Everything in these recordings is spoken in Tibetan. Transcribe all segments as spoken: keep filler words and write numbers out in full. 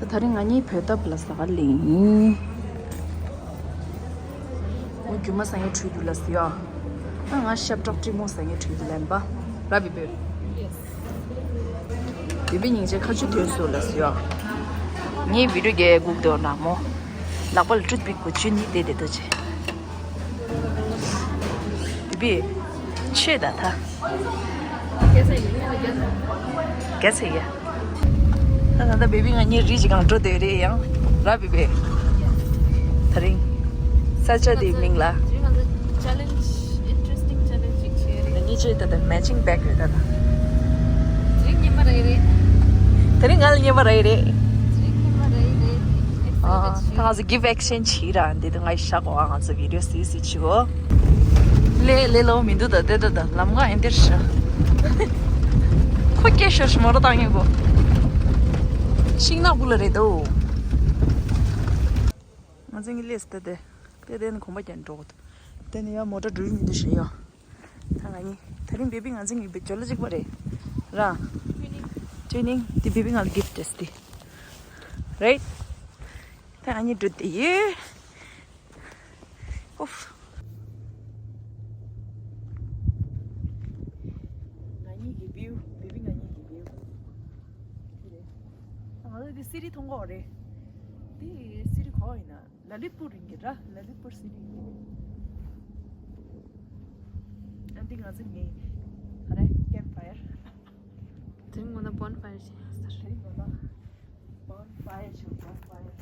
ད་རིང་ང་གཉིས་བོད་ཐབ་ལ་ཟ་ག་ལེན་ཡིན། འོ་རྒྱུ་མ་ཟ་ངེ་བྲོས་འདུག་ལ་ཟེར་ཡ། ཨ་ང་ཤ་བྲག་ཀྲིག་མོ་ཟ་ངེ་བྲོས་འདུག་ལན་པ། ར་བི་བི། བི་བི་སྙིང་རྗེ་ཁ་ཆུ་ཐོན་སོང་ལ་ཟེར་ཡ། ངའི་བི་ཌིའོ་རྒྱག་སྒུག་འདུག་ན་མོ། ལག་པ་ལ་ཀྲུད་པིག་གོ་ཆུ་ནི་དེ་དེ་ཏོ་ཆེ། བི་བི། ཆོས་ད་ད། རྒྱ་ཚ་ཡ། ད་ད་ད་བི་བི་ང་གཉིས་རི་ཅིག་གང་འགྲོ་དེ་རེད་ཡང་། ར་བི་བི། ད་རིང་ས་ཆ་དེའི་མིང་ལ། Challenge, interesting challenge ཞིག་བྱས་རེད། ང་གཉིས་ཆོས་ད་ད་matching bag རེད་ད་ད། དེ་རིང་ཉི་མ་རེད་རེད། དེ་རིང་ང་ལ་ཉི་མ་རེད་རེད། དེ་རིང་ཉི་མ་རེད་རེད། ཨ་ད་ང་ཚོ་gift exchange བྱེད་ར་འདི་ད་ང་ཡི་ཤག་གོ་ང་ཚོ་བི་ཌིའོ་སི་སི་བྱེད་གོ། ལེ་ལེ་ལོ་མི་འདུག་ད་དེ་ད་ད་ལམ་ཁ་ཨེ་འདིར་ཤ། ཁོ་སྐད་ཤོར་ཤི་མ་རོ་བཏང་ཡོད་གོ། ཤིང་ནགས་སྦུག་ལ་རེད་དོ། ང་ཚོ་གཉིས་ལས་སྟེ་དེ། དེ་དེ་ནི་གོམ་པ་རྒྱབ་འགྲོ་གོ། དེ་ནི་ཡང་མོ་ཊ་འགྲོ་ཡི་མི་འདུག་ཞེས་ཡོ། ད་ང་གཉིས་ད་རིང་བེ་བི་ང་ཚོ་གཉིས་བེ་ཇོ་ལ་གཅིག་པ་རེད། ར། ཊུའི་ནིང་། ཊུའི་ནིང་དེ་བེ་བི་ང་ལ་gift་སྟེ། རེད། ད་ང་གཉིས་འགྲོ་དེ་ཡོད། ཨོཧ། ང་གཉིས་ཀྱི་བིའུ། བེ་བི་ང་གཉིས་ཀྱི་བིའུ། དེ་རེད། ང་ཚོ་འདི་སི་རི་མཐོང་གོ་རེད། འདི་སི་རི་གོ་ཡིན་ན། ལ་ལི་པུར་ཡིན་གྱི་ར། ལ་ལི་པུར་སི་རི་ཡིན་གྱི་རེད། ཨ་འདི་ང་ཚོ་ངའི་ད་རེད་ཀེམ་ཕ་ཡར། དེ་རིང་ངོ་ན་bonfire་བྱེད་ཡོད་ཟེར། དེ་རིང་ངོ་ན་bonfire་བྱེད། bonfire་ད་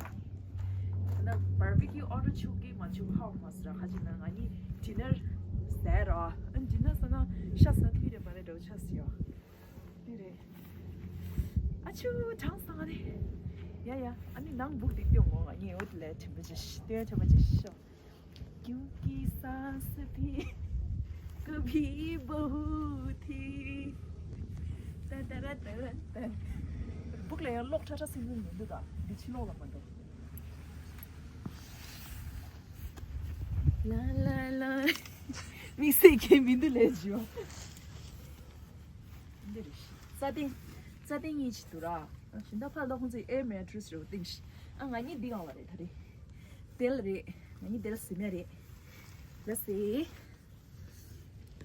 ན་barbecue་order་བྱུག་གི་མ་བྱུག་ཧ་གོ་མ་སོང་ར། ཁ་ཅིག་ན་ང་གཉིས་dinner་ཟ་ར། ཨ་dinner་ཟ་ན་ཤ་ཟ་དུས་རེད་མ་རེད་འདྲ་བོ་ཆགས་སི་ཡོ། དེ་རེད། ཨ་ཆུ་གྲང་སང་རེད། ཡ་ཡ། ཨ་ནི་ནང་སྦུག་དེ་སྟོན་ངོ་། ང་གཉིས་འོ་དེ་ལས་དྲན་པ་ཅིག་སྟོན་དྲན་པ་ཅིག་ཤོ། क्योंकि सांस भी कभी बहू थी། ཏན་ཏན་ཏན་ཏན། སྦུག་ལ་ཡང་གློག་ཁྲ་ཁྲ་སིང་སིང་མི་འདུག་ད། འདི་ཕྱི་ལོགས་ལ་མ་འདུག་ལ་ལ་ལ། དམིགས་བསལ་གྱི་མི་འདུག་ལས་བྱུང་། འདི་རེད། རྩྭ་ཐང་། རྩྭ་ཐང་གཉིས་ཅིག་འདུག་ར། ཞིང་ཐང་ཕར་ལ་ཁོང་ཚོའི་air mattress་རེད་བཏིང་ཤི། ཨ་ང་གཉིས་འདི་གང་ལ་རེད་ད་རེད། དེ་ལ་རེད། ང་གཉིས་དེ་ལ་ཟིན་ཡ་རེད། ལ་སི།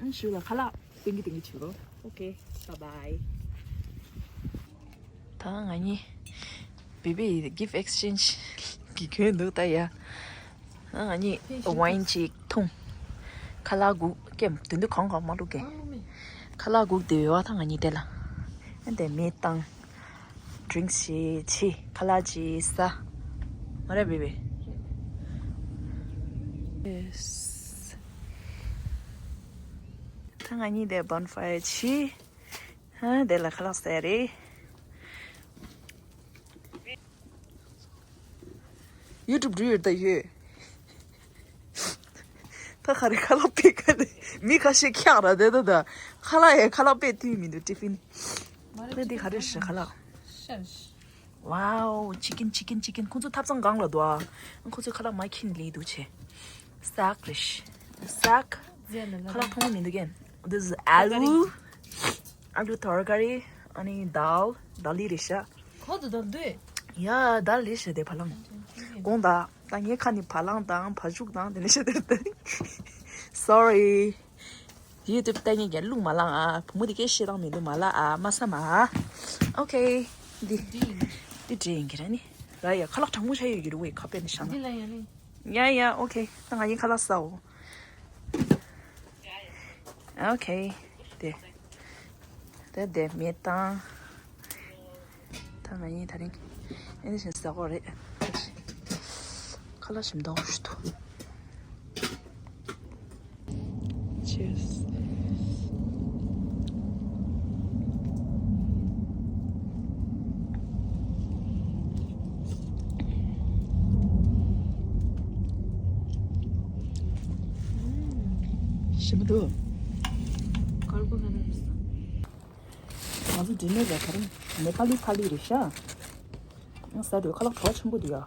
ཨ་ཞུ་ལ་ཁ་ལག་ཏིང་གི་ཏིང་གི་བྱེད་རོགས། Okay, bye bye. ད་ང་གཉིས་བེ་བི་gift exchange་གི་གྱོན་འདུག་ད་ཡ། ང་གཉིས་wine་ཅིག་འཐུང་། ཁ་ལག་སྒུག་ཀེམ་དུ་འདུག་གང་གང་མ་བླུག་གེ། ཁ་ལག་སྒུག་དེ་ཡོད་བ་ད་ང་གཉིས་དེ་ལ། ཨ་དེ་མེ་བཏང་། drinks་ཞིག་ཕྱི་ཁ་ལག་ཅིག་ཟ། མ་རེད་བེ་བི། Yes། ད་ང་གཉིས་དེ་bonfire་ཕྱི། ཧ་དེ་ལ་ཁ་ལག་ཟ་རེད། YouTube་འགྲོ་ཡོད་ད་ཡོད། ད་ག་རེ་ཁ་ལག་པེ་ག་ནས་མི་ཁ་ཤས་འཁྱག་ར་དེ་ད་ད། ཁ་ལག་ཡ་ཁ་ལག་པེ་དུས་མི་འདུག་ཊི་ཕིན། ད་འདི་ག་རེ་ཤ་ཁ་ལག Wow, chicken, chicken, chicken. ཁོང་ཚོ་ཐབ་ཚང་སྒང་ལ་འདུག་ཨ། ཁོང་ཚོས་ཁ་ལག་མ་འཁྱེར་ལེ་འདུག་ཆེ། Saag་རེད་ཤ། Saag། ཁ་ལག་ཐུང་མི་འདུག་གན། This is ཨ་ལུ། ཨ་ལུ་ཐོར་ཀ་རི། ཨ་ནི་དཱལ། དཱལ་ལི་རེད་ཤ། ཁོ་ཚོ་དཱལ་འདུག་ཡ་དཱལ་རེད་ཤ་དེ་བ་ལང་། དགོང་དག་ད་ངའི་ཁ་ནི་བ་ལང་དང་བ་ཕྱུགས་དང་དེ་ནས་ཤ་དེ་དེ། Sorry། YouTube་ལྟ་མཁན་གྱི་ལུག་མ་ལང་ཨ། བུ་མོ་དེ་སྐད་བཤད་སྟངས་མི་འདུག་མ་ལ་ཨ། མ་ས་མ་ཨ། Okay། འདི་འདི་འདྲ་ཡིན་གྱི་ར་ནི། ར་ཡ་ཁ་ལག་གྲང་མོ་ཆགས་ཡོད་ཀྱི་རུ་བའི་ཁ་པད་ནི་ཤ་ན། འདི་ལ་ཡ་ནི། ཡ་ཡ། Okay། ད་ང་གཉིས་ཁ་ལག་ཟའོ། Okay། དེ་དེ་དེ་མེད་དང་། ད་ང་གཉིས་ད་རིང་ཨེ་འདི་བཞིན་ཟ་གོ་རེད། ཁ་ལག་ཞིམ་མདོག་ཞུ་ཐུ། Cheers། ཞིམ་པོ་འདུག་དཀར་པོ་ཁ་ན་རེད། ང་ཚོ་འདི་ནས་ལ་ག་རེ་ནེ་པ་ལི་ཐ་ལི་རེད་ཤག་ང་ཟ་དུས་ཁ་ལག་བྲོ་བ་ཆེན་པོ་འདུག་ཡ།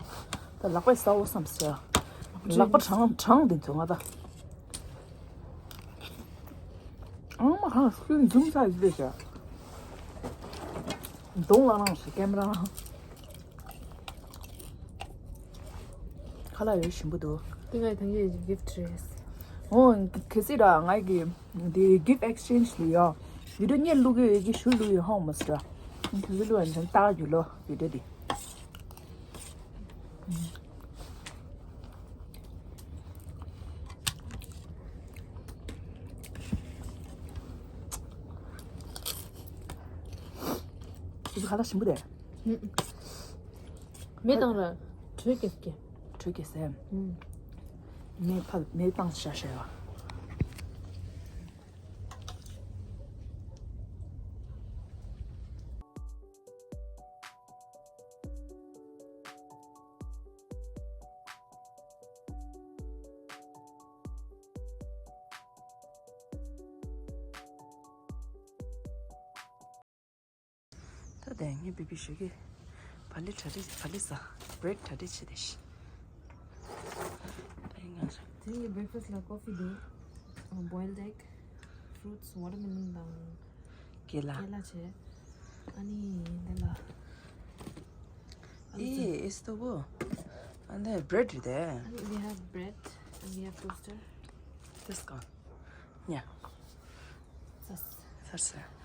ད་ལག་པས་ཟའོ་བསམ་ཟེར། ལག་པ་གྲང་གྲང་འདི་ཚོ་ང་ད། ཨང་མ་ཧང་སྐྱོན་འཛུམ་ས་ཡིན་པས་ཤག་གདོང་ལ་རང་ཞིག་ཀེམ་ར། ཁ་ལག་ཡོད་ཞིམ་པོ་འདུག་དེ་ང་ཐང་གི་gift རེད། ཨོ། གལ་སྲིད་ར་ང་གི་འདི་gift exchange ལ་ཡོད། video གཉིས་བླུག་གི་ཡོད་ཀྱི་ཞུ་བླུག་ཡོད་ཧོང་མ་སི་ར། གལ་སྲིད་བླུག་ཡོད་ན་ལྟ་རྒྱུ་ལོ་video འདི། ཁ་ལག་ཞིམ་པོ་རེད། མེ་དང་ར་དྲོད་སྐྱེད་ཀྱི། དྲོད་སྐྱེད་སེམས། མེ་ཕལ་མེ་བཏང་ཤ་ཤ་ཡ། ད་དེ་ངའི་བི་བི་ཞུ་གི། བ་ལི་གྲ་སྒྲིག་བ་ལི་ཟ། bread གྲ་སྒྲིག་བྱེད་དེ་ཤི། ད་ཡིན་ང་ཚོ། དེ་ཡི་breakfast ལ་coffee འདུག boiled egg, fruits, watermelon དང་། ཀེ་ལ། ཀེ་ལ་བྱས། ཨ་ནི་འདི་ལ། ཨེ་ཨེ་སྟོ་བོ། ཨ་འདི་bread རེད་དེ། We have bread and we have toaster. This one. Yeah. ཚར་སོང་།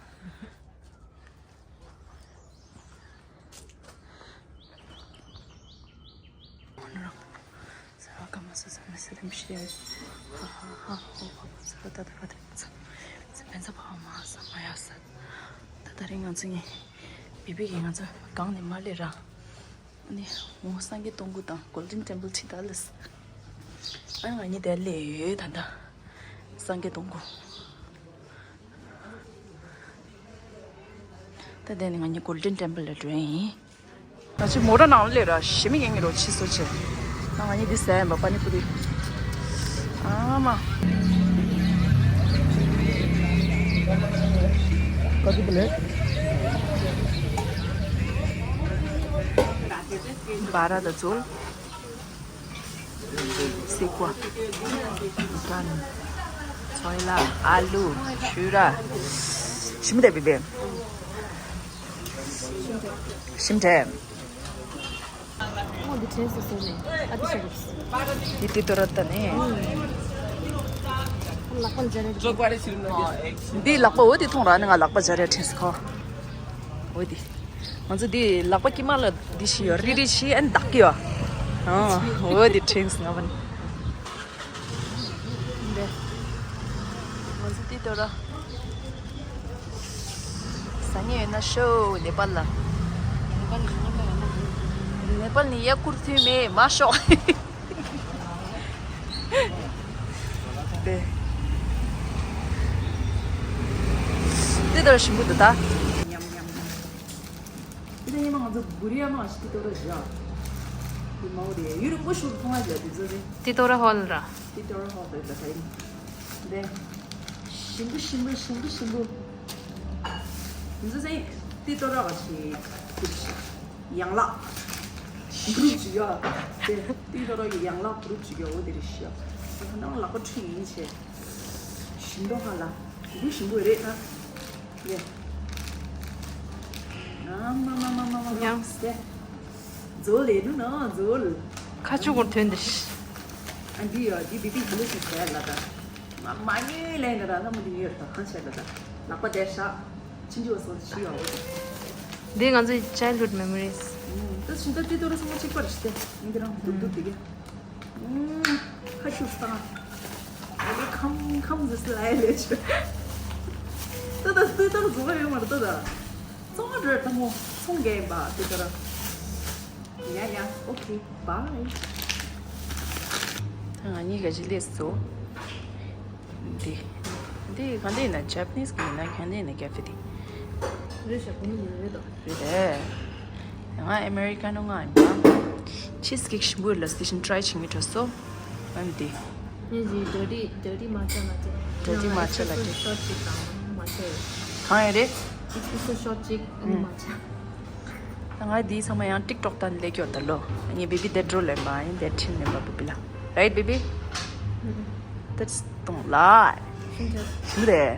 ད་དེ་རིང་ང་ཚོ་ངའི་བི་བི་གིས་ང་ཚོ་གང་ནས་མ་སླེབས་ར། ཨ་ནི་འོ་སངས་རྒྱས་སྟོང་སྐུ་དང་Golden Temple ཕྱི་ལྟར་ལས། ཨ་ནི་ང་གཉིས་དེར་སླེབས་ཡོད་ད་ལྟ། སངས་རྒྱས་སྟོང་སྐུ། ད་དེ་ནི་ང་གཉིས་Golden Temple ལ་འགྲོ་ཡིན། ང་ཚོའི་མོ་ཊ་ནང་ལ་སླེབས་ར་ཞེ་མི་ཡེང་གི་རོ་ཕྱི་སོ་ཆེ། ང་ང་གཉིས་འདི་ཟ་ཡིན་པ་པ་ནི་པུ་རི། ཨ་མ། ཀ་ཏི་པ་ལེ། བ་ར་དང་ཚུལ། སི་ཀ་བ། ཀན། ཚོད་ལ། ཨ་ལུ། ཞུ་ར། ཞིམ་དེ་བི་བི། ཞིམ་དེ། ཨོ་འདི་དྲན་སོ་སོ་ནས་ཨ་ཏི་ཤ་རུབ། འདི་ཏི་ཏོ་ར་ཏ་ནས། ལག་པ་ལ་སྦྱར་ཡ་འདི། འདི་ལག་པ་འོ་དེ་མཐོང་ར་ནི་ང་ལག་པ་སྦྱར་ཡ་དྲན་སོ་ཁོ། འོ་དེ། ང་ཚོ་འདི་ལག་པ་དཀྱིལ་མ་ལ་འདི་ཤི་ཡོད་རི་རི་ཤི་ཨན་བདག་གི་ཡོད། ཨ་འོ་དེ་དྲན་སོ་ང་བ་ནི། འདི། ང་ཚོ་ཏི་ཏོ་ར། ཟ་ཉེ་ཡོད་ན་ཤོག་ནེ་པཱལ་ལ། ནེ་པཱལ་ནི་ཡ་ཁུར་ཐུ་མེ་མ་ཤོག་དེ། ཏི་ཏོ་ར་ཞིམ་པོ་འདུག་ད། དེ་ཉི་མ་ང་ཚོ་གུ་རི་ཡ་མ་ཞིག་ཏི་ཏོ་ར་བཞག་དེ་མའོ་རེད་ཡུན་རིང་པོ་ཞིག་མཐོང་བ་བཞག་དེ་ཚོ་རེད། ཏི་ཏོ་ར་ཧོལ་ར། ཏི་ཏོ་ར་ཧོལ་རེད་ད་ད་ཡིན། དེ། ཞིམ་པོ་ཞིམ་པོ་ཞིམ་པོ་ཞིམ་པོ། ང་ཚོ་ཚེ་ཏི་ཏོ་ར་བ་ཞིག་ཡང་ལག་བུ་རུ་ཅིག་ཡོད། དེ་ཏི་ཏོ་ར་གི་ཡང་ལག་བུ་རུ་ཅིག་ཡོད་འོ་དེ་རེད་ཞིག་ཡོད། ད་ཁ་ནང་ལག་པ་ཁྲུས་ཡིན་བྱས། ཞིམ་པོ་ཧ་ལ། དེ་ཞིམ་པོ་རེད་ད། ཡེ། ཨ་མ་མ་མ་མ་མ་མ། ཡང་སེ། ཛོལ་ལེ་ནུ་ན་ཛོལ། ཁ་ཆུ་གོར་ཐོན་ཏེ། ཨ་འདི་ཡ་འདི་བི་བི་ཧ་ལོ་ཞིག་ཟེར་ལ་ད། ང་མ་ཉེ་ལེ་ན་ར་ན་མ་འདི་ཉེ་ར་ད་ཧང་ཆེ་ལ་ད། ལག་པ་དེ་ཤ། ཕྱིན་ཅི་བ་སོང་ཤི་ཡོ། འདི་ང་ཚོའི་childhood memories། ད་ཕྱིན་ད་ཏི་ཏོ་ར་སོང་གཅིག་པར་ཤི་སྟེ་འདི་རང་དུག་དུག་དེ་གི། ཁ་ཤུ་སང་། ཨ་ནི་ཁམ་ཁམ་ཟི་སི་ལ་ཡ་ལེ་ཆུ། ད་ད་ཏི་ཏོ་ར་ཟོ་ག་ཡོད་མ་རེད་ད་ད། ཙོང་རེད་ད་མོ་ཚོང་རྒྱག་ཡིན་པ་དེ་ལྟར། ཡ་ཡ་ཨོ་ཁེ་བའི། ད་ང་གཉིས་ཀ་ཅི་ལས་སོ། འདི། འདི་ག་འདི་ཡིན་ན་Japanese གི་ཡིན་ན་ག་འདི་ཡིན་ན་cafe འདི། རེད་ཤག་གོ་མི་ཡིན་རེད་དོ། རེད་དེ། ང་Americano ང་ཡིན་པ། Cheesecake ཞིམ་པོ་ལ་station try བྱེད་མི་འགྲོ་སོ། ཨ་ནི་འདི། ངས་ཀྱི་dirty dirty matcha latte། Dirty matcha latte། Espresso shot གཅིག་དང་matcha། གང་ཡོད་རེད། Espresso shot གཅིག་ཨ་ནི་matcha། ང་འདི་ཚང་མ་ཡང་TikTok དང་ལས་སྐྱོར་དང་ལོ། ངའི་baby that draw ལེན་པ་ཡིན་that chin ལེན་པ་baby ལ། Right baby? That's don't lie. ཞུ་རེད།